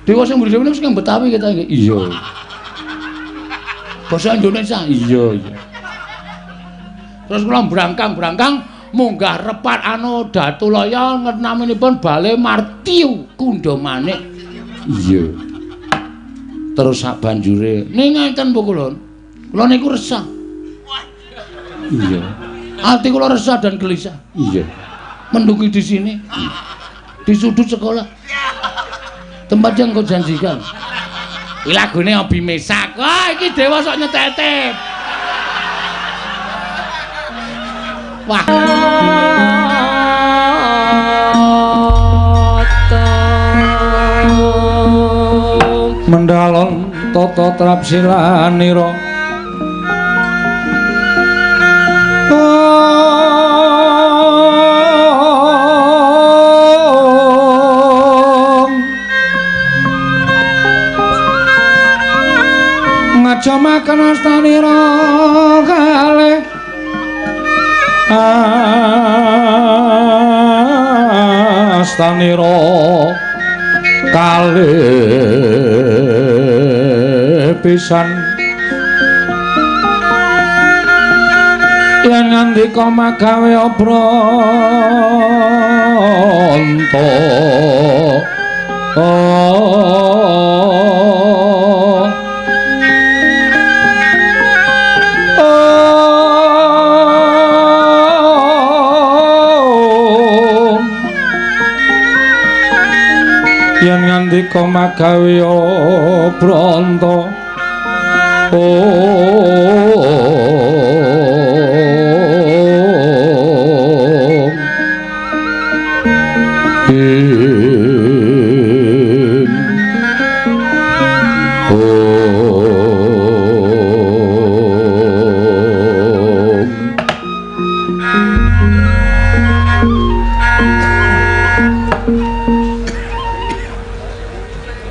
Dewa sing mburi dhewe sing Betawi kita iki. Iya. Basa Indonesia. Iya, iya. Terus kula brangkang-brangkang munggah repat anu Datulaya naminipun Bale Martiu Kundha Manik. Iya. Terus sak banjure ning ngeten Bu Kulon. Kula niku resah. Iya. Ati kula resah dan gelisah. Iya. Mendungi di sini. Di sudut sekolah. Tempat yang kau janjikan. Iki lagune Obi Mesak. Wah, iki dewa sok nyetetep. Wah. Mendalon tata trapsilanira. Ngajamaken astanira kalih astanira kalih pisan yen ngandika magawe obranta. Yen ngandika magawe obranta.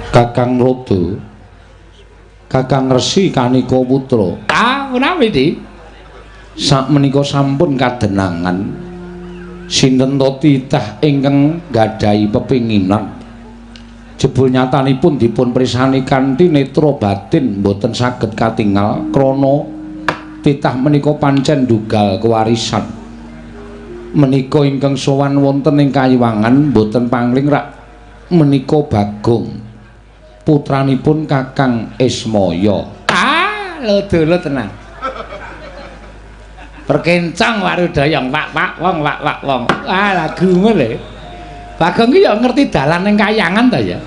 Kakang Rodo, Kakang Resi Kanika Putra. Ah, menawi di sakmenika sampun kadenangan sinten to titah ingkang nggadahi pepinginan. Jebul nyatanipun dipun pirsani kanthi netra batin mboten saged katingal krana titah menika pancen ndugal kewarisan. Menika ingkang sowan wonten ing kayiwangan mboten pangling rak menika Bagong, putranipun Kakang Ismaya. Ah, lho tenan. Perkencang warudayang wak-wak wong wak-wak wong. Ah, lagumu lho. Bagong ki ya ngerti dalan ning kayangan ta ya.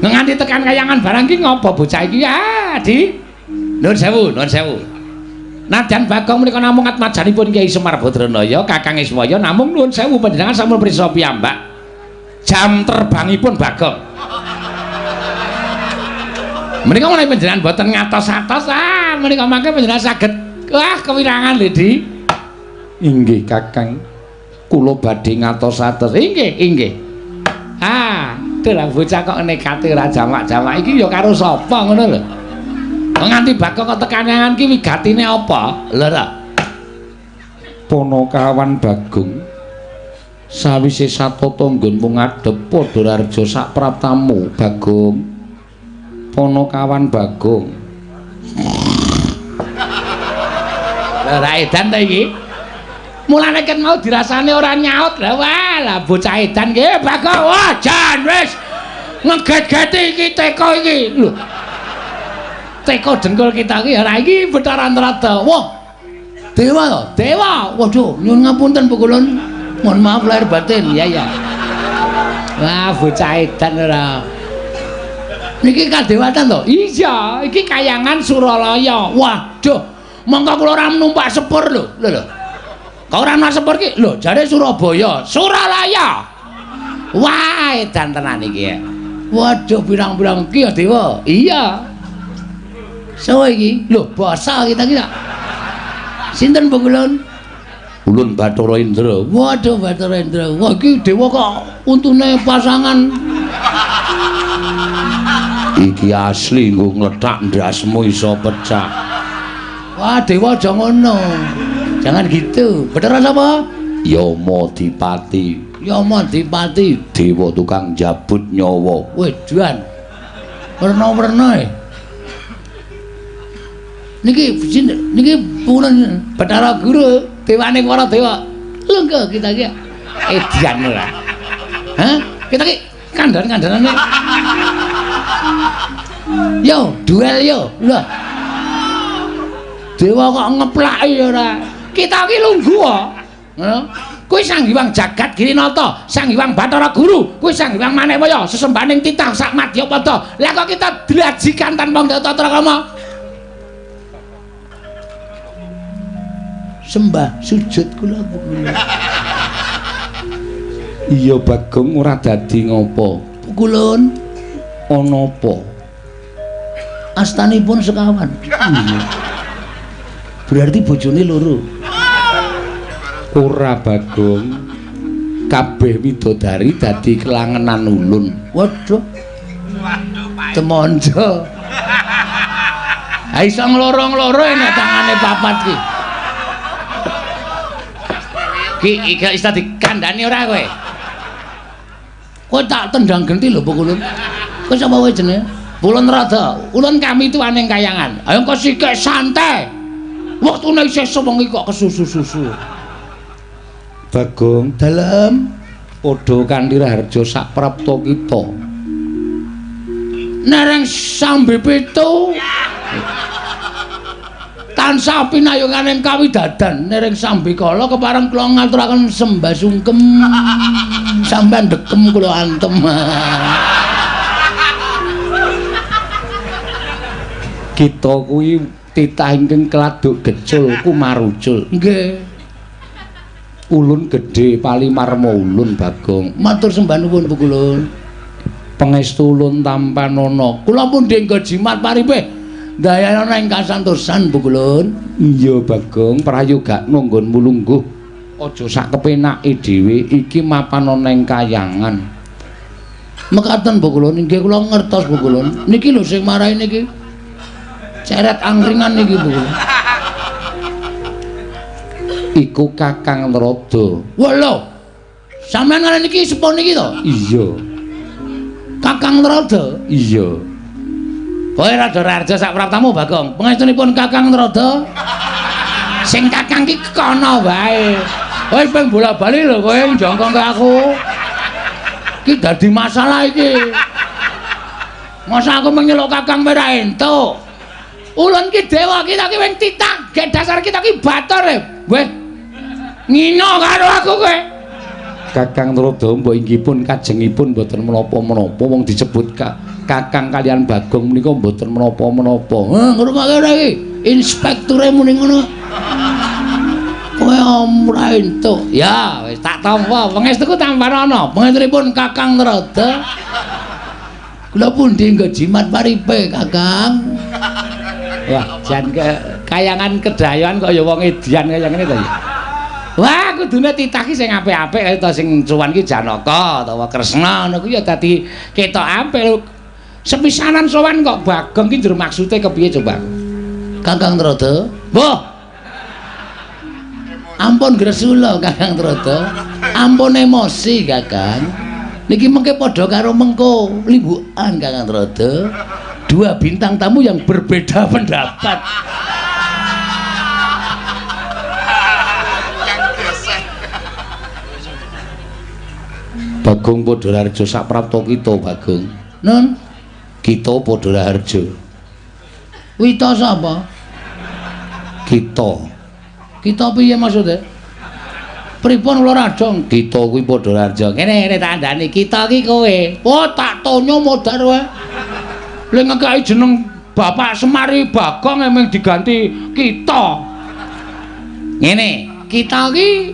Nganti tekan kayangan barang ki ngopo bocah iki? Ah, Di. Nuwun sewu, nuwun sewu. Nadyan Bagong menika namung atmajanipun Kyai Semar Badranaya, Kakang Ismaya, namung nuwun sewu panjenengan sampun prisa piyambak. Jam terbangipun Bagong. Menika menawi panjenengan boten ngatos-atos, ah menika mangke panjenengan saged wah kewirangan lho, Di. Inggih, Kakang. Kula badhe ngatos-atos. Inggih, inggih. Ah, dalah bocah kok nekate ora jamak-jamak iki ya karo sapa ngono lho. Nganti Bagong kok tekan ki wigatine apa? Lho ta. Ponokawan Bagong sawise satata nggonmu ngadhep padha rareja sak praptamu Bagong. Ponokawan Bagong. Lah ra edan ta iki? Mulane ket mau dirasane ora nyaut. Lah wah, lah bocah edan ki Bagong. Wah, jan wis ngeget-geti iki teko iki. Lho. Teko dengkul kita iki ora iki Bathara Antarada. Wah. Dewa to? Dewa. Waduh, nyuwun ngapunten Bu Kulon. Mohon maaf lahir batin. Ya ya. Wah, bocah edan ora. Niki kadewatan to? Iya, iki kayangan Suralaya. Waduh, mongko kula ora numpak sepur lho. Lho lho. Kok ora numpak sepur ki? Lho, jare Surabaya, Suralaya. Wah, edan tenan iki. Waduh, pirang-pirang iki ya dewa. Iya. Sopo iki? Lho, basa kita iki ta. Sinten Bu Kulon? Ulun Bathara Indra. Waduh, Bathara Indra. Wah, iki dewa kok untune pasangan. Iki asli nggo nglethak ndasmu iso pecah. Wah, dewa aja ngono. Jangan gitu. Bathara sapa? Yama Dipati. Yama Dipati, dewa tukang jabut nyawa. Wedan. Werna-werna e. Niki niki purun Bathara Guru, dewane para dewa. Lungguh kita iki. Edian ora. Hah? Kita iki kandhan-kandhanane. Yo, duel yo. Lah. Dewa kok ngeplaki ora. Kita iki lungguh kok. Ngono. Kuwi Sang Hyang Jagat Girinata, Sang Hyang Bathara Guru, kuwi Sang Hyang Manekwaya, sesembahaning titah sak madyapada. Lah kok kita drajikan tanpa tata krama? Sembah sujud kula kula. Iya Bagong ora dadi ngopo. Pukulun ana apa? Astanipun sekawan. Iya. Berarti bojone loro. Ora Bagong, kabeh widodari dadi kelangenan ulun. Waduh. Temonjo. Ha iso ngloro-ngloro nek tangane papat ki. Ki iki iso dikandhani ora kowe? Kowe tak tendang genti lho Pukulun. Kowe sapa kowe jenenge? Pulun Rada. Ulun kami tuaning kayangan. Ayo kok sikek santai. Wektune isih sewengi kok kesusu-susu. Bagong, dalem padha kanthi raharja sak prapta kita. Nereng sambe pitu tansah pinayunganing kawidadan nereng sambikala kepareng kula ngaturaken sembah sungkem sampean dekem kula antem. Kita kuwi titah ingkang keladuk gecul kumarucul. Nggih. Ulun gedhe palimarma ulun Bagong. Matur sembah nuwun Pukulun. Pangestu ulun tampanana. Kula pun denggo jimat paripih ndayana ing kasantosan Pukulun. Iya Bagong, prayogakno nggonmu lungguh. Aja sak kepenake dhewe, iki mapan ana ing kayangan. Mekaten Pukulun, inggih kula ngertos Pukulun. Niki lho sing marai niki. Ceret angkringan niki Pukulun. Iku Kakang Narada. Wah lho. Sampeyan ngene niki sepuh niki to? Iya. Kakang Narada? Iya. Kowe rada raharja sak praptamu Bagong. Pangestunipun Kakang Narada. Sing kakang ki kono wae. Kowe ping bola-bali lho kowe njongkong ke aku. Ki dadi masalah iki. Masa aku menyeluk kakang ora entuk. Ulun ki dewa kita ki wing titah, gek dasar kita ki bator e. Weh. Ngino karo aku kowe. Kakang Narada mbok inggih pun kajengipun mboten menapa-menapa wong disebut Kakang kalian Bagong menika mboten menapa-menapa. Heh, ngrungokke ora iki? Inspekture muni ngono. Kowe ora entuk. Ya, wis tak tampa. Pangestuku tampanana. Pangestunipun Kakang Narada. Kula pundi nggo jimat paripe, Kakang? Wah, jan kayangan kedayoan kok ya wong edian kaya ngene to ya. Wah, kudune titah ki sing apik-apik kaya ta sing cuwan ki Janaka utawa Kresna ngono kuwi ya dadi ketok apik. Sepisanan sowan kok Bagong ki njero maksude kepiye coba? Kakang Narada. Mbah. Ampun gresula Kakang Narada. Ampun emosi Kakang. Niki mengke padha karo mengko limbukan Kakang Narada. Dua bintang tamu yang berbeda pendapat. Bagong padha raharja sak prapta kita Bagong. Nun, kita padha raharja. Wita sapa? Kita. Kita piye maksude? Pripun kula radong? Kita kuwi padha raharja. Ngene ngene tak andani, kita ki kowe. Oh, tak tonyo modar wae. Le ngekeki jeneng Bapak Semari Bagong emeng diganti kita. Ngene, kita ki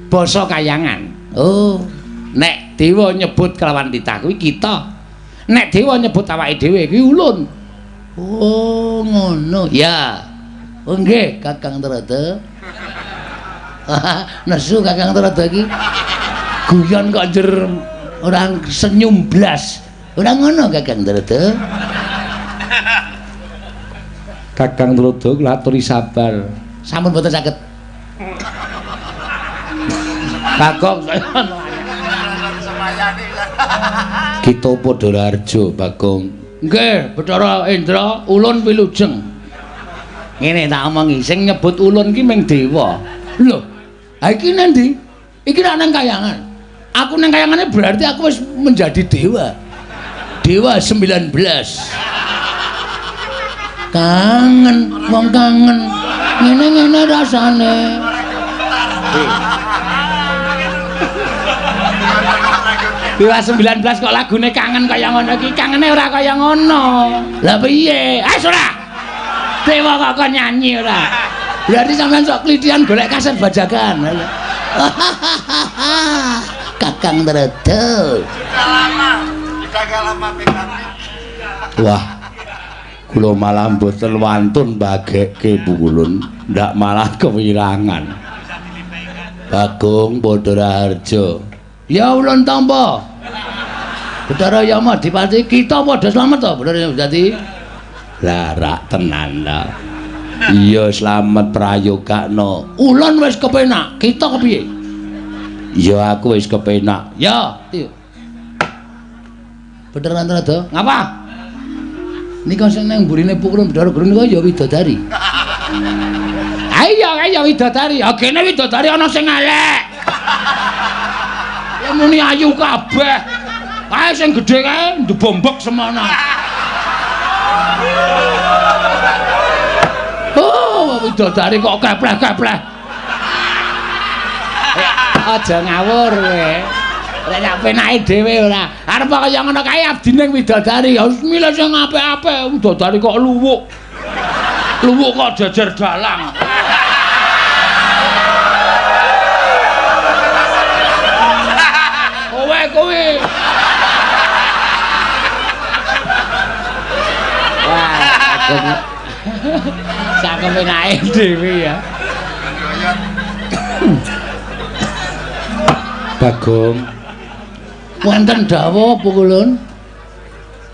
basa kayangan. Oh, nek dewa nyebut kelawan titah kuwi kita. Nek dewa nyebut awake dhewe kuwi ulun. Oh, ngono. Ya. Oh nggih, Kakang Narada. Nesu Kakang Narada iki. Guyon kok njer ora senyum blas. Ora ngono Kakang Narada. Kakang Narada kula aturi sabar. Sampun boten saged. Bagong saya Kita padha raharja, Bagong. Nggih, Bathara Indra, ulun wilujeng. Ngene tak omongi, sing nyebut ulun ki ming dewa. Lho, ha iki nang ndi? Iki rak nang kayangan. Aku nang kayangane berarti aku wis menjadi dewa. Dewa 19. Kangen, wong kangen. Ngene-ngene rasane. Dewa 19 kok lagune kangen kaya ngono iki, kangene ora kaya ngono. Lah piye? Ah ora. Dewa kok kon nyanyi ora. Berarti sampean sok klithian golek kaset bajakan. Kakang Trada. Sudah lama, sudah lama PKB. Wah. Kula malah mboten wantun bagekke Pukulun, ndak malah kewirangan. Bagong padha raharja. Ya ulun tampa. Bathara Yama Dipati kita padha slamet to, Bathara Yama Dipati. Lah rak tenan ta. Iya slamet prayogakno. Ulun wis kepenak, kita kepiye? Ya aku wis kepenak. Ya, Bathara Antarada, ngapa? Nika sing nang mburine Pukulun Bathara Guru nika ya widodari. Ayo, ayo widodari. Ha kene widodari ana sing elek. Ya muni ayu kabeh. Kae sing gedhe kae ndebombok semono. Oh, widodari kok kepleh-kepleh. Aja ngawur kowe. Ora sak penake dhewe ora. Arep kaya ngono kae abdine widodari. Ya wis milih sing apik-apik. Widodari kok luwuk. Luwuk kok jejer dalang. Kowe kowe. Wah, sak kepenake dhewe ya. Bagong, wonten dawuh Pukulun?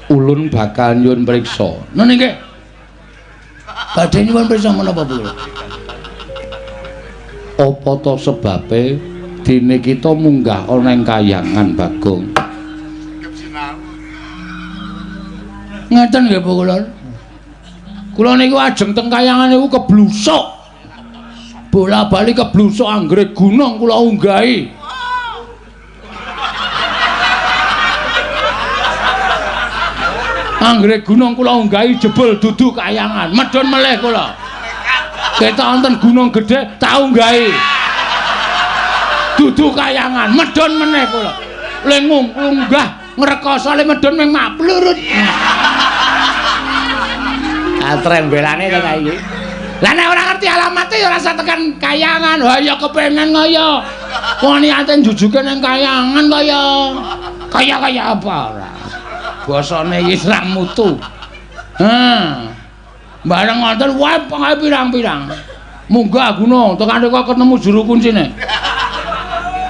Ulun bakal nyuwun priksa. Nene nggih. Badhe nyuwun priksa menapa Pukulun? Apa ta sebabe dene kita munggah ana ing kayangan, Bagong? Ngeten nggih Pukulun. Kula niku ajeng teng kayangan niku keblusuk. Bola-bali keblusuk anggere gunung kula unggahi. Anggere gunung kula unggahi jebul dudu kayangan, medhun melih kula. Ketok wonten gunung gedhe tak unggahi. Dudu kayangan, medhun meneh kula. Le ngunggah ngrekoso le medhun ming maplurut. Ah trembelane to kae iki. Lah nek ora ngerti alamate ya ora usah tekan kayangan. Wah ya kepengen kaya. Wong niate njujuke ning kayangan kaya. Kaya-kaya apa ora. Basane iki ra mutu. Ha. Bareng wonten wae pengae pirang-pirang. Munggah gunung tekan kok ketemu juru kuncine.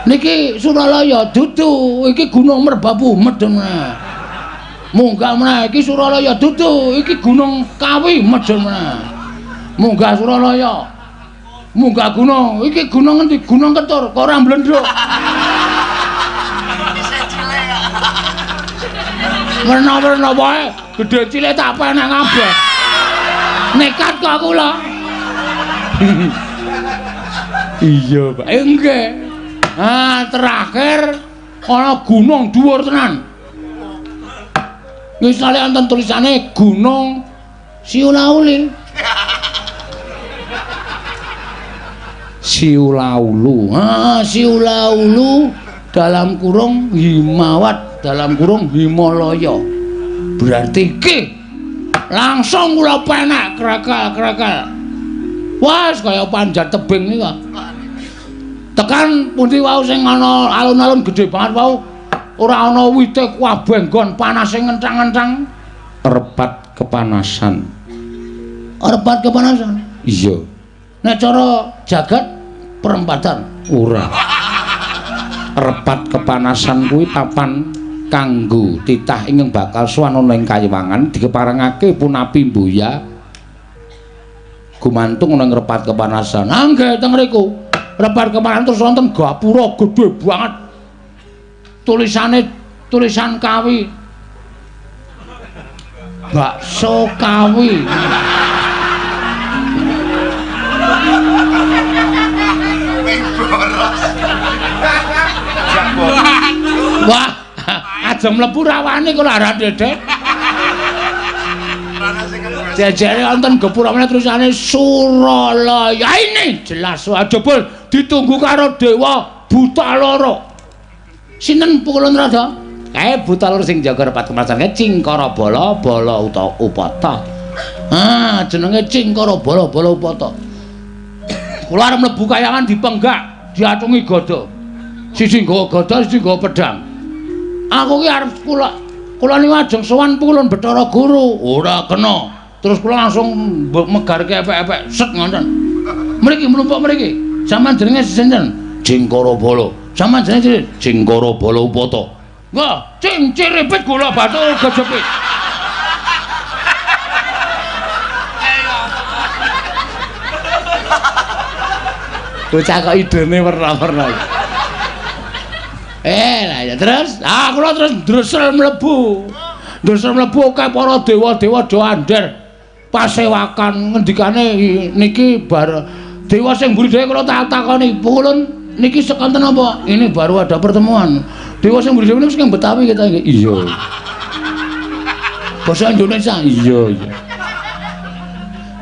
Niki Suralaya dudu, iki Gunung Merbabu medhun meneh. Munggah meneh iki Suralaya dudu, iki Gunung Kawi medhun meneh. Munggah Suralaya. Munggah gunung, iki gunung ngendi? Gunung Ketur, kok ora mblendhuk. Werna-werna wae, gedhe cilik tak penek kabeh. Nekat kok kula. Iya, Pak. Nggih. Ah, terakhir ana gunung dhuwur tenan. Misale wonten tulisane Gunung Siulauli. Siulaulu. Ah, Siulaulu dalam kurung Himawat dalam kurung Himalaya. Berarti iki langsung kula penek krekel-krekel. Wah, kaya panjat tebing iki kok. Tekan pundi wau sing ana alun-alun gedhe banget wau ora ana wite kabeh nggon panase ngenthang-ngenthang. Repat kepanasan. Repat kepanasan? Iya. Nek cara jagat perempatan ora. Repat kepanasan kuwi papan kanggo titah ingkang bakal sowan ana ing kayiwangan dikeparengake punapi mbuya gumantung ana ing repat kepanasan. Ah nggih teng mriku. Repat kemarin terus wonten gapura gedhe banget. Tulisane tulisan Kawi. Bakso Kawi. Wah, aja mlebu rawane kok ora dedet. Jejere wonten gapura meneh tulisane Suralaya. Ini jelas jebul ditunggu karo dewa buta loro. Sinten Pukulun Rada? Kae buta loro sing jaga repat kemasan Cingkara Bala Bala Upata. Ah, jenenge Cingkara Bala Bala Upata. Kula arep mlebu kayangan dipenggak, diatungi gada. Siji nggawa gada, siji nggawa pedang. Aku ki arep kula niku ajeng sowan Pukulun Bathara Guru. Ora kena. Terus kula langsung megarke epek-epek set ngoten. Mriki mlumpuk mriki. Sampeyan jenenge sinten? Cingkara Bala. Sampeyan jenenge sinten? Cingkara Bala Upata. Wah, cing ciripit gula batu gejepit. Bocah kok idene werna-werna. Lah ya terus, kula terus ndresel mlebu. Ndresel mlebu akeh para dewa-dewa do andher. Pasewakan ngendikane niki bar dewa sing mburi dhewe kula tak takoni, "Pukulun niki sekonten apa?" Ini baru ada pertemuan. Dewa sing mburi dhewe niku sing Betawi kita iki. Iya. Basa Indonesia. Iya, iya.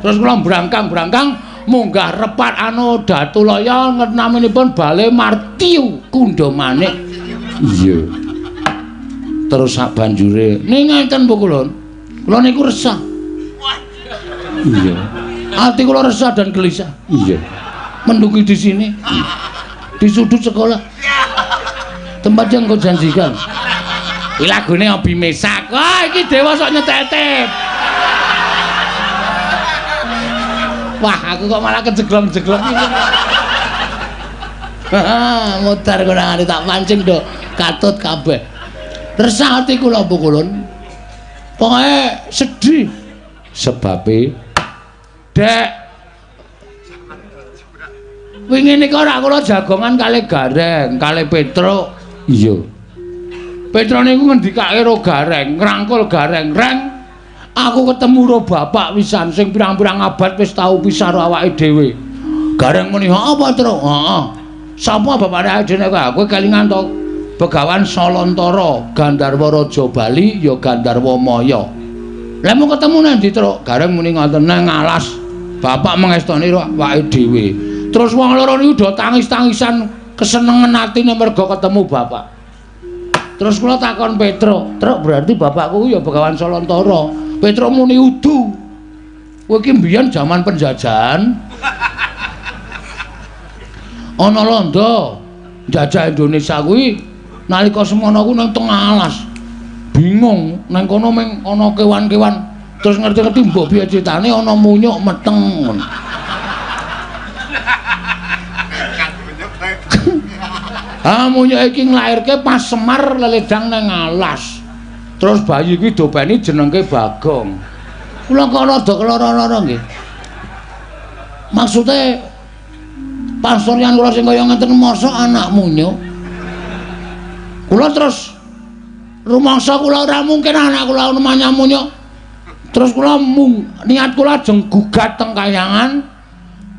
Terus kula brangkang-brangkang munggah repat anu Datulaya naminipun Bale Martiu Kundha Manik. Iya. Terus sak banjure ning ngeten Pukulun. Kula niku resah. Iya. Ati kula resah dan gelisah. Iya. Menduki di sini. Di sudut sekolah. Tempat yang kau janjikan. Iki lagune Obi Mesak. Wah, iki dewa sok nyetetep. Wah, aku kok malah kejeglong-jeglong iki. Mutar kurang tak pancing do katut kabeh. Resah ati kula Pukulun. Pokoke sedih. Sebabe Dek wingi nika ora kula jagongan kalih Gareng, kalih Petruk. Iya. Petruk niku ngendikake ro Gareng, ngrangkul Gareng, "Reng, aku ketemu ro bapak wisan sing pirang-pirang abad wis tau pisah ro awake dhewe." Gareng muni, "Apa, Truk?" "Heeh." "Sapa bapake awake dhewe nek kowe kelingan to Begawan Salantara, Gandharwa Raja Bali ya Gandharwa Maya." "Lah mau ketemu nang ndi, Truk?" Gareng muni ngoten, "Nang alas." Bapak mengestoni ro awake dhewe. Terus wong loro niku do tangis-tangisan kesenengan atine mergo ketemu bapak. Terus kula takon Petruk, "Truk, berarti bapakku ya Begawan Salantara." Petruk muni, "Udu. Kowe iki mbiyen jaman penjajahan. Ana londo njajah Indonesia kuwi nalika semono kuwi nang tengah alas. Bingung nang kono mung ana kewan-kewan. Terus ngerti-ngerti mbok piye critane ana munyuk meteng." Ah, munyuk iki nglairke pas Semar leledang nang alas. Terus bayi kuwi dopeni jenengke Bagong. Kula kok rada keloro-loro nggih. Maksude pasuryan kula sing kaya ngeten mosok anak munyuk. Kula terus rumangsa kula ora mungkin anak kula namanya munyuk. Terus kula niat kula ajeng gugat teng kayangan.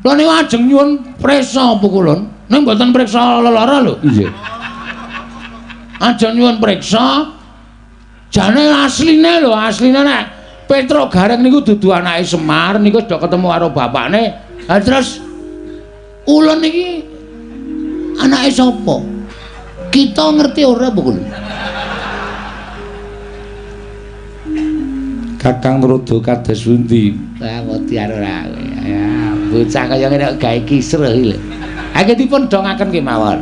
Kula niku ajeng nyuwun priksa Pukulun. Ning mboten priksa lelara lho. Iya. Ajeng nyuwun priksa. Jane asline lho, asline nek Petruk Gareng niku dudu anake Semar niku wis do ketemu karo bapakne. Lah terus ulun niki anake sapa? Kita ngerti ora Pukulun? Kakang Nurodo kados pundi? Lah wedi ora. Ya, bocah kaya ngene kok gawe kisruh iki lho. Anggen dipun dongaken kemawon.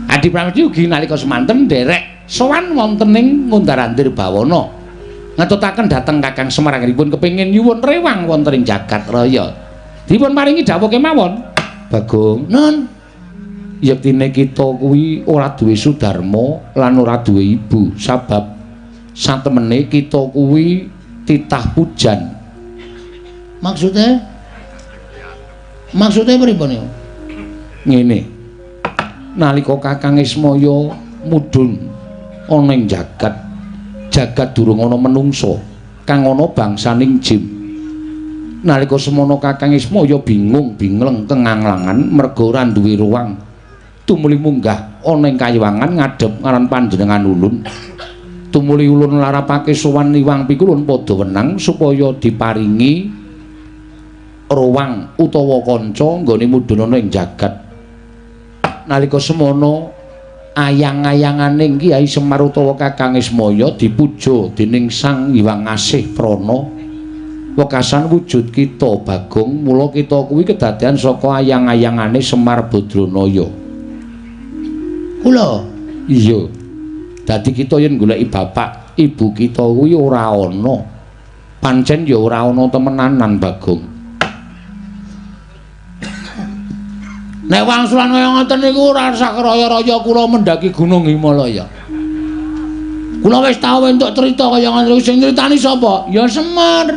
Adi Pramesti ugi nalika semanten nderek sowan wonten ing Ngundar-andir Bawana. Ngetutaken dhateng Kakang Semar anggenipun kepengin nyuwun rewang wonten ing jagat raya. Dipun paringi dawuh kemawon. Bagong, Nun, yektine kita kuwi ora duwe sudarma lan ora duwe ibu, sabab satemene kita kuwi titah pujan. Maksudnya? Maksudnya pripun niku? Ngene. Nalika Kakang Ismaya mudhun ana ing jagat, jagat durung ana menungsa, kang ana bangsaning jin. Nalika semono Kakang Ismaya bingung bingleng kenganglangan merga ora duwe ruang. Tumuli munggah ana ing kayiwangan ngadhep ngaran panjenengan ulun. Tumuli ulun larapake sowan Iwang Pikulun padha wenang supaya diparingi ruang utawa kanca nggone mudhun ana ing jagat. Nalika semono ayang-ayangane Kyai Semar utawa Kakang Ismaya dipuja dening Sang Hyang Asih Prana. Wekasan wujud kita Bagong, mula kita kuwi kedadean saka ayang-ayangane Semar Badranaya. Kula iya. Dadi kita yen goleki bapak, ibu kita kuwi ora ana. Pancen ya ora ana temenanan Bagong. Nek wangsulan kaya ngoten niku ora usah raya-raya kula mendaki Gunung Himalaya. Kula wis tau entuk crita kaya ngoten niku, sing nyritani sapa? Ya Semar.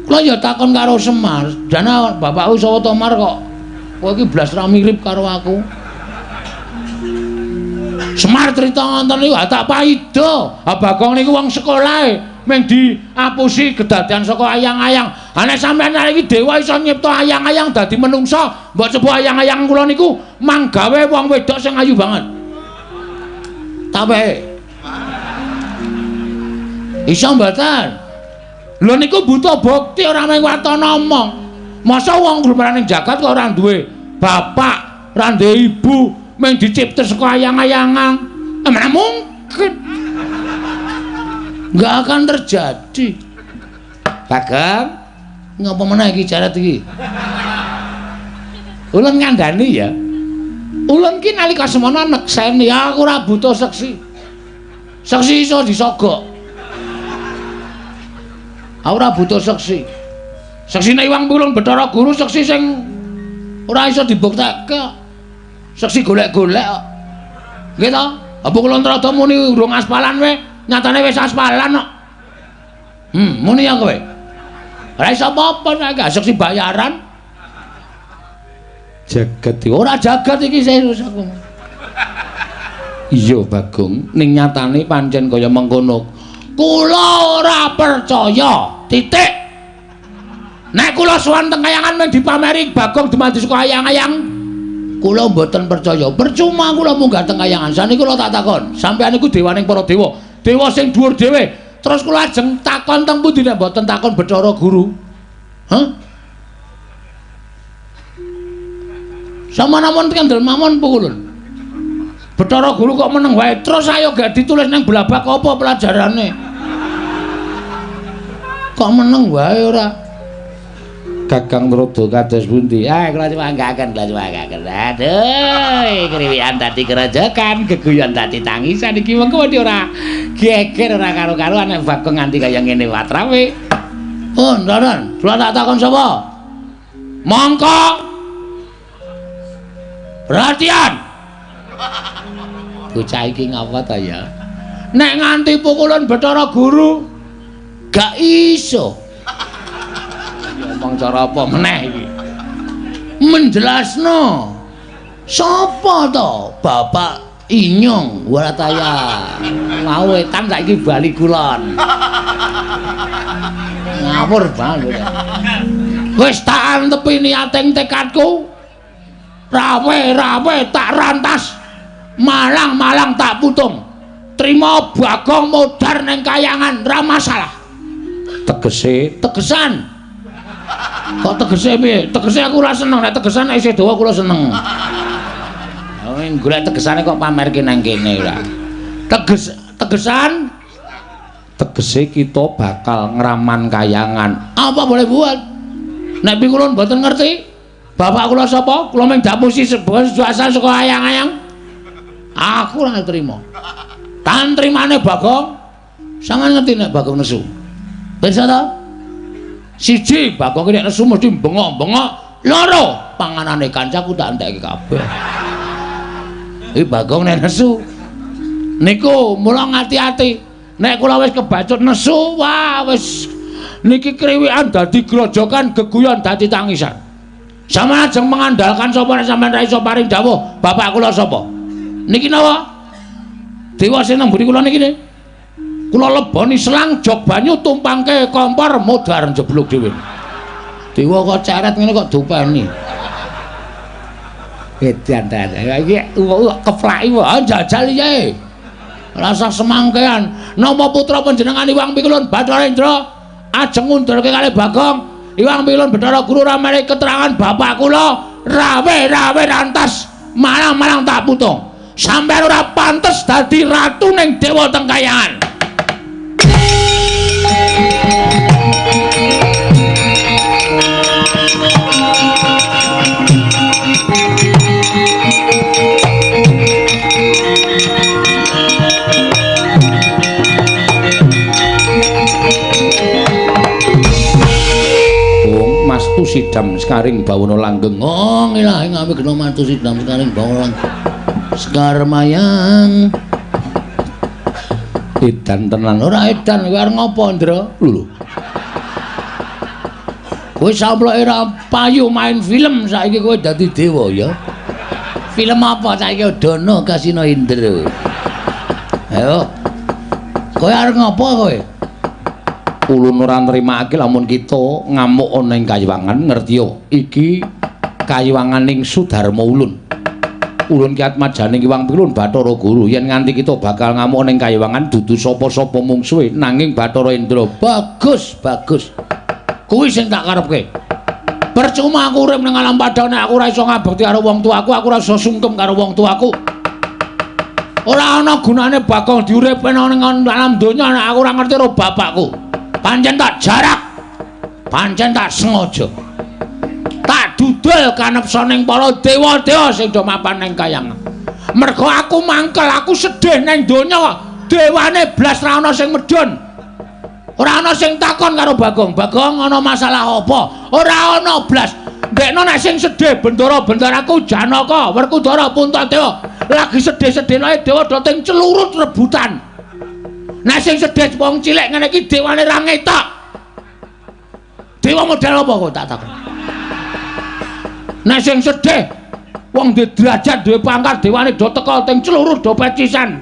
Kula ya takon karo Semar, "Jane bapakku sapa to Mar kok kowe iki blas ra mirip karo aku?" Semar crita ngoten niku tak paida. Ha Bagong niku wong sekolahe mung diapusi kedadean saka ayang-ayang. Ha nek sampeyan iki dewa iso nyipta ayang-ayang dadi menungsa, mbok coba ayang-ayang kula niku manggawe wong wedok sing ayu banget. Tawehe. Iso mboten? Lho niku buta bukti ora mung waton omong. Masa wong glumaran ning jagat kok ora duwe bapak, ora duwe ibu, mung dicipta saka ayang-ayangan. Mana mungkin. Enggak akan terjadi. Bagong, ngapa meneh iki jarat iki? Ulun ngandani ya. Ulun ki nalika semono nekseni aku ora butuh seksi. Seksi iso disogok. Aku ora butuh seksi. Seksine Iwang Pulung Bathara Guru seksi sing ora iso dibuktekke. Seksi golek-golek kok. Nggih to? Apa kula nrada muni urung aspalan we, nyatane wis aspalan kok. Muni ya kowe. Ora iso apa-apa nek gak seksi bayaran. Jagat iki ora jagat iki serius aku. Iya Bagong, ning nyatane pancen kaya mengkono. Kula ora percaya. Titik. Nek kula sowan teng kayangan men dipameri Bagong dumadi saka ayang-ayang, kula mboten percaya. Percuma kula munggah teng kayangan. Saniki kula tak takon, sampeyan niku dewaning para dewa, dewa sing dhuwur dhewe. Terus kula ajeng takon teng pundi nek mboten takon Bathara Guru? Hah? Sampeyan kendel mawon pukulun. Bathara Guru kok meneng wae. Terus ayo gak ditulis nang blabak apa pelajarane? Kok meneng wae ora? Kakang Nrada kados pundi? Ah, kula nyuwanggaken, kula nyuwanggaken. Aduh, kriwikan dadi kerojokan, geguyon dadi tangisan iki mengko wedi ora geger ora karo-karuan nek Bagong nganti kaya ngene watrawe. Oh, Ndaren, kula tak takon sapa? Mongko. Perhatian. Bocah iki ngapa ta ya? Nek nganti pukulan Bathara Guru gak iso. Ngomong cara apa meneh iki? Menjelasno. Sapa to Bapak Inyong Warataya? Mau wetan saiki bali kulon. Ngawur banget. Wis tak antepi niating tekadku. Rawe-rawe tak rantas. Malang-malang tak putung. Trima Bagong modar ning kayangan ra masalah. Tegese, tegesan. Kok tegese piye? Tegese aku ora seneng, nek tegesan isih dawa kula seneng. Wong golek tegesane kok pamerke nang kene ora. Teges, tegesan tegese kita bakal ngraman kayangan. Apa boleh buat? Nek pikulun mboten ngerti, bapak kula sapa? Kula mung dapusi sebuah asal saka ayang-ayang. Aku ora trima. Tan trimane Bagong. Sampeyan ngerti nek Bagong nesu. Pirsa ta? Siji, Bagong nek nesu mesti bengok-bengok. Loro, panganane kancaku tak entekke kabeh. Iki Bagong nek nesu. Niku mula ngati-ati. Nek kula wis kebacut nesu, wah wis niki kriwikan dadi grojokan, geguyon dadi tangisan. Sampeyan ajeng mengandalkan sapa nek sampeyan ra iso paring dawuh bapak kula sapa? Niki napa? Dewa sing nang mburi kula niki ne. Kula leboni selang jog banyu tumpangke kompor modar njeblug dhewe. Dewa kok ceret ngene kok dopeni. Edan ta. Iki keplaki wae jajal piye. Rasa semangkean. Napa putra panjenengan Iwang Pikulun Bathara Indra ajeng ngundurke kalih Bagong? Iwang Pikulun Bathara Guru ora menehi keterangan bapak kula rawe-rawe rantas malang-malang tak putung. Sampeyan ora pantes dadi ratu ning dewa teng kayangan. Mastu sidam sekaring bawana langgeng. Oh, ilahi ngawe gena mastu sidam sekaring bawana langgeng. Sekar mayang. Edan tenan. Ora edan kowe arep ngopo, Ndra? Lho. Kowe samploke ora payu main film saiki kowe dadi dewa ya. Film apa saiki Dono Kasino Indra. Ayo. Kowe arep ngopo kowe? Ulun ora nrimake lamun kita ngamuk ana ing kayiwangan ngertiya iki kayiwanganing Sudarma ulun. Ulun ki atmajaning Iwang Pilun Bathara Guru yen nganti kita bakal ngamuk ana ing kayiwangan dudu sapa-sapa mungsuhe nanging Bathara Indra. Bagus, bagus. Kuwi sing tak karepke. Percuma aku urip ning alam padang nek aku ora iso ngabekti karo wong tuaku, aku ora iso sungkem karo wong tuaku. Ora ana gunane Bagong diuripne ning alam donya nek aku ora ngerti karo bapakku. Pancen tak jarak, pancen tak sengaja, tak dudul kanepsaning para dewa-dewa sing do mapan ning kayangan. Mergo aku mangkel, aku sedih ning donya, dewane blas ra ana sing medhun. Ora ana sing takon karo Bagong. Bagong ana masalah apa? Ora ana blas. Ndekno nek sing sedih bendara-bendaraku Janaka, Werkudara, Puntadewa lagi sedih-sedih lae dewa do ting celurut rebutan. Nek sing sedih wong cilik ngene iki dewane ra ngetok. Dewa model apa kok tak takon. Nek sing sedih wong duwe derajat, duwe pangkat, dewane do teka ting celurut do pecisan.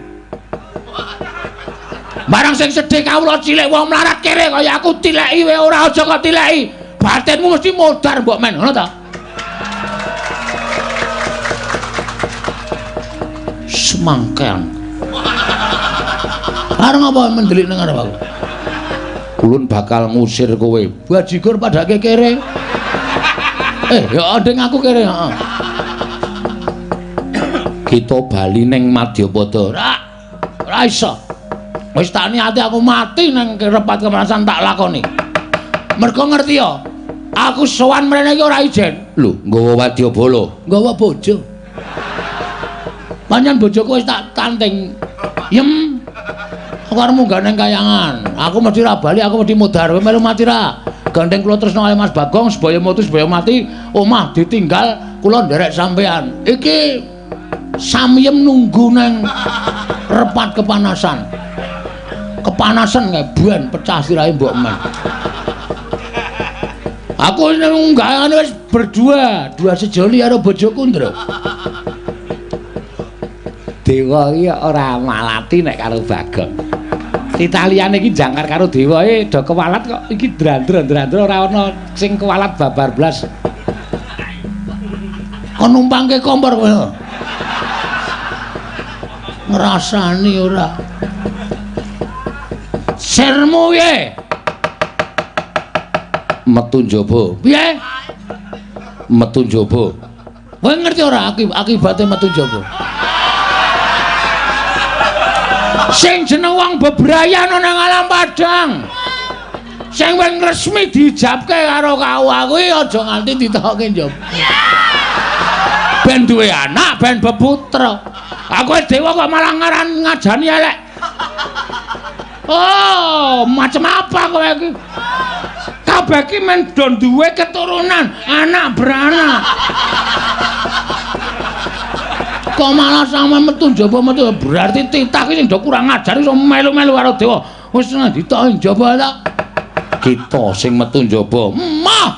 Barang sing sedih kawula cilik wong mlarat kere kaya aku tileki wae ora aja kok tileki. Batinmu mesti modar mbok men, ngono ta? Semangkean. Arep apa mendelik nang arep aku? Ulun bakal ngusir kowe. Bajigur padake kere. Ya nding aku kere, heeh. Kita bali ning Madyapada. Ora iso. Wis tak niati aku mati nang repat kemerasan tak lakoni. Mergo ngerti ya, aku sowan mrene iki ora ijen. Lho, nggawa wadyabala, nggawa bojo. Pancen bojoku wis tak tanting. Yem. Aku arep munggah nang kayangan. Aku mesti ra bali, aku mesti modar. Kowe melu mati ra? Gandeng kula tresna kali Mas Bagong, sebaya mutu sebaya mati, omah ditinggal kula nderek sampean. Iki samyem nunggu nang repat kepanasan. Kepanasan kae ben pecah sirahe mbok men. Aku nang unggahane wis berdua, dua sejoli karo bojoku, Ndra. Dewa iki ora malati nek karo Bagong. Italiane iki jangkar karo dewa e do kewalat kok iki drandra-drandra ora ana sing kewalat babar blas. Kon numpangke kompor kowe. Ngrasani ora. Sirmu piye? Metu njaba. Piye? Metu njaba. Kowe ngerti ora akibate metu njaba? Sing jeneng wong bebrayan ana nang alam padang. Sing wis resmi diijabke karo KUA kuwi aja nganti ditokke njaba. Ben duwe anak, ben beputra. Aku dewa kok malah ngaran ngajani elek. Oh, macam apa kowe iki? Kabeh iki men do duwe keturunan, anak beranak. Kok malah sampean metu njaba metu berarti titah iki sing do kurang ajar iso melu-melu karo dewa. Wis ditoki njaba ta. Kita sing metu njaba. Mah.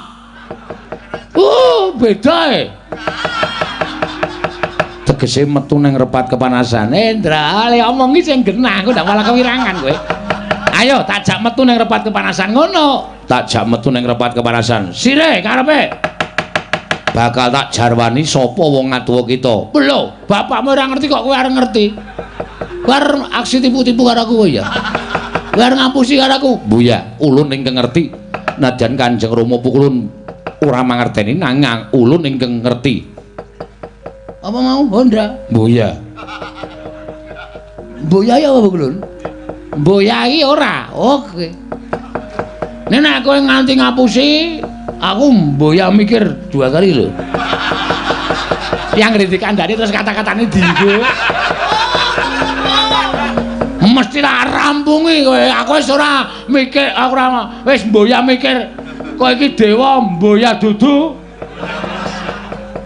Beda e. Tegese metu nang repat kepanasan. Endra, le omongi sing genah, aku ndak malah kewirangan kowe. Ayo tak jak metu nang repat kepanasan ngono. Tak jak metu nang repat kepanasan. Sire karepe. Bakal tak jarwani sapa wong ngatuwa kita. Lho, bapakmu ora ngerti kok kowe arep ngerti. Kowe arep aksi tipu-tipu karo aku kowe ya. Kowe arep ngapusi karo aku. Buya, ulun ingkang ngerti. Najan Kanjeng Rama pukulun ora mangerteni nanging ulun ingkang ngerti. Apa mau Honda? Buya. Buya ya apa pukulun? Buya iki ora. Oke. Nek nek kowe nganti ngapusi, aku mboya mikir dua kali lho. Yang dikandani terus kata-katane dienggo. Mesti tak rampungi kowe. Aku wis ora mikir, aku ora wis mboya mikir kowe iki dewa mboya dudu.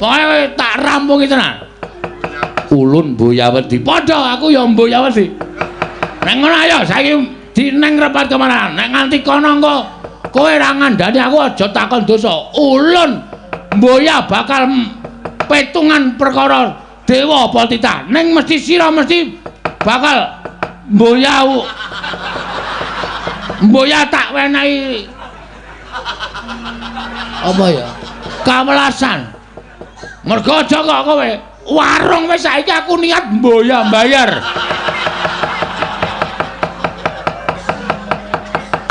Pokoke tak rampungi tenan. Ulun mboya wedi. Padha aku ya mboya wedi. Nek ngono ayo saiki dineng repat kemana? Nek nganti kono engko kowe ora ngandani aku aja takon dosa. Ulun mboya bakal petungan perkara dewa apa titah. Ning mesti sira mesti bakal mboya mboya tak wenehi apa ya? Kawelasan. Mergo aja kok kowe warung wis saiki aku niat mboya mbayar.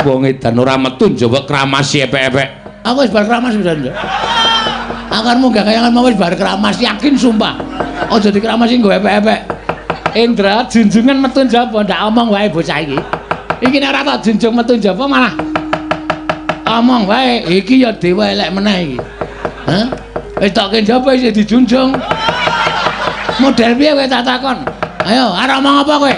Wong edan ora metu njaba kramasi epek-epek. Aku wis bar kramas pisan ya. Akarmu gak kayangan mau wis bar kramas yakin sumpah. Aja dikramasi nggo epek-epek. Indra junjungan metu njaba ndak omong wae bocah iki. Iki nek ora tak junjung metu njaba malah omong wae. Iki ya dewa elek meneh iki. Hah? Wis tokke njaba isih dijunjung. Model piye kowe tak takon? Ayo, arep omong apa kowe?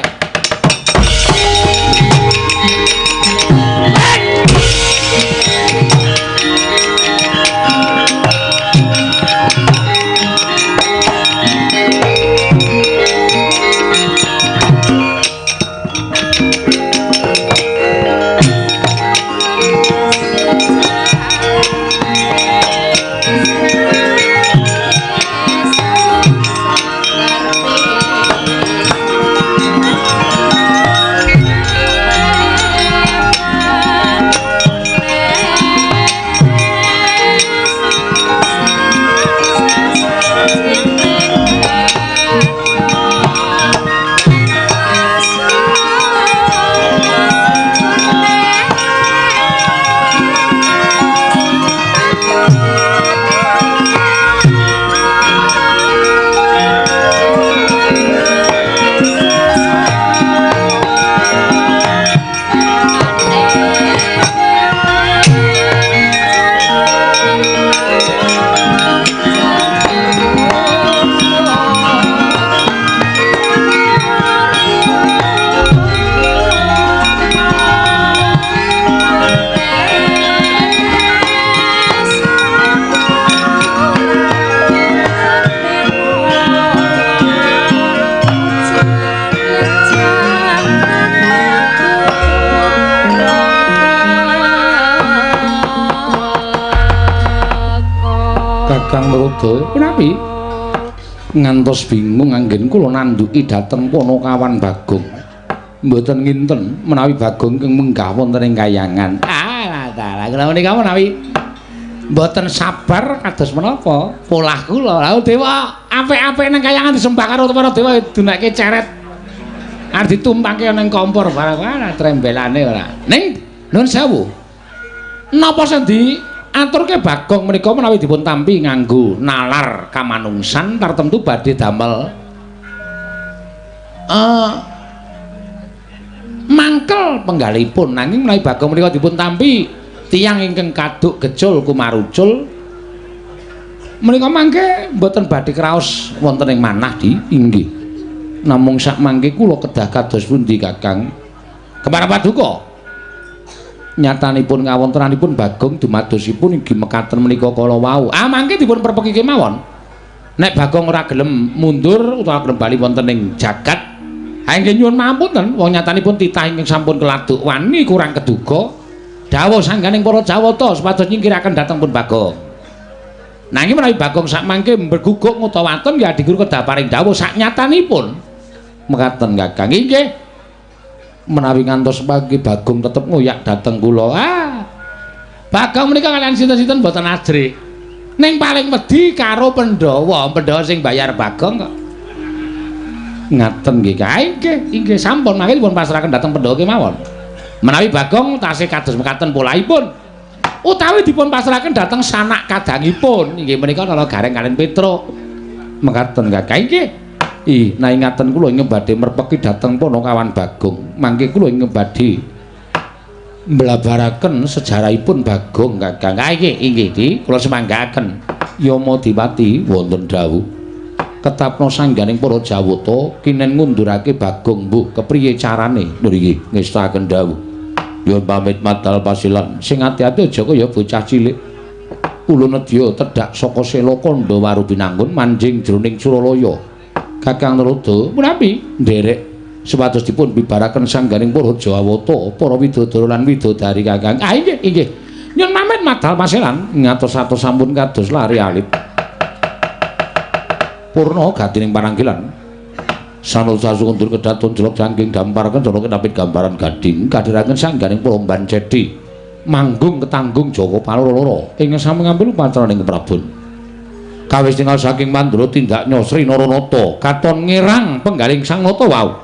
Kakang Mruda punapi ngantos bingung anggen kula nandhuki dhateng Panakawan Bagong. Mboten nginten menawi Bagong ingkang menggah wonten ing kayangan. Ah, dalah kula menika menawi mboten sabar kados menapa polah kula. Lha dewa apik-apik nang kayangan disembah karo para dewa dunake ceret. Arep ditumpangke nang kompor barang ora trembelane ora. Ning nuwun sewu. Napa sing aturke Bagong menika menawi dipun tampi nganggo nalar kamanungsan tartemtu badhe damel mangkel penggalipun, nanging menawi Bagong menika dipun tampi tiyang ingkang kaduk gecul kumarucul menika mangke mboten badhe kraos wonten ing manah di inggih. Namung sak mangke kula kedah kados pundi Kakang? Kemara paduka nyatanipun ngawontenanipun Bagong dumadosipun inggih mekaten menika kala wau. Ah mangke dipun perpeki kemawon. Nek Bagong ora gelem mundur utawa gelem bali wonten ing jagat, ha inggih nyuwun pangapunten wong nyatanipun titah ingkang sampun keladuk wani kurang keduga. Dawuh sangganing para Jawata supados nyingkiraken dhateng pun Bagong. Nanging menawi Bagong sakmangke mbeguguk ngutawaten ya Adi Guru kedah paring dawuh saknyatanipun. Mekaten Kakang. Inggih. Menawi ngantos pagi Bagong tetep ngoyak dhateng kula. Ah. Bagong menika kaliyan sinten-sinten mboten ajrih. Ning paling wedi karo Pandhawa, Pandhawa sing bayar Bagong kok. Ngaten nggih, Kak. Inggih, inggih sampun mangke dipun pasrahaken dhateng Pandhawa kemawon. Menawi Bagong tasih kados mekaten polahipun utawi dipun pasrahaken dhateng sanak kadangipun inggih menika Nala Gareng kaliyan Petruk. Mekaten Kakang. Inggih. Ih, nah ingaten kula ingkang badhe merpeki dhateng Panakawan Bagong. Mangke kula ingkang badhe mblabaraken sejarahipun Bagong Kakang. Ah inggih, inggih Di, kula semanggaken. Yama Dipati wonten dawuh. Ketapna sangganing para Jawata kinen ngundurake Bagong mbuh kepriye carane? Lho iki ngestakaken dawuh. Nyuwun pamit madal pasilan. Sing ati-ati aja kaya bocah cilik. Ulun nedya tedhak saka sela kandha waru binangun manjing jroning Suralaya. Kakang Narada menawi nderek supados dipun bibaraken sangganing para Jawata, para widodara lan widodari Kakang. Ah inggih, inggih. Nyuwun pamit madal pasilan ngatos-atos sampun kados lari alit. Purna gatining pananggilan. Sanul sasu kundur kedaton jelok jangking dampar kencana kenapit gambaran gading kadhiraken sangganing para Bancedi manggung ketanggung Jaka Paloro ing sami ngambil upacaraning Prabon. Kawis tinggal saking Mandura tindak Nyosri Naranata katon ngirang penggaling Sang Nata wau.